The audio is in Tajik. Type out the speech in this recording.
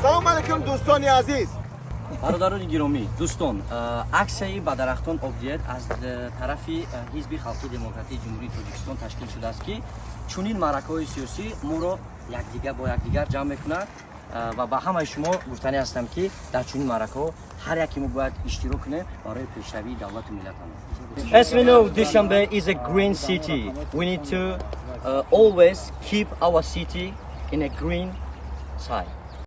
Салом алейкум, дӯстони азиз. Бародарони гиромӣ, дӯстон, аксияи «Ба дарахтон об диҳед» аз тарафи Ҳизби Халқии Демократии Ҷумҳурии Тоҷикистон ташкил шудааст, ки чунин маъракаҳои сиёсӣ моро якдигар бо якдигар ҷамъ мекунад. Ва ба ҳамаи шумо гуфтанӣ ҳастам, ки дар чунин маъракаҳо ҳар яке мо бояд иштирок кунем барои пешравии давлату миллатамон. As we know, Dushanbe is a green city. We need to always keep our city in a green side.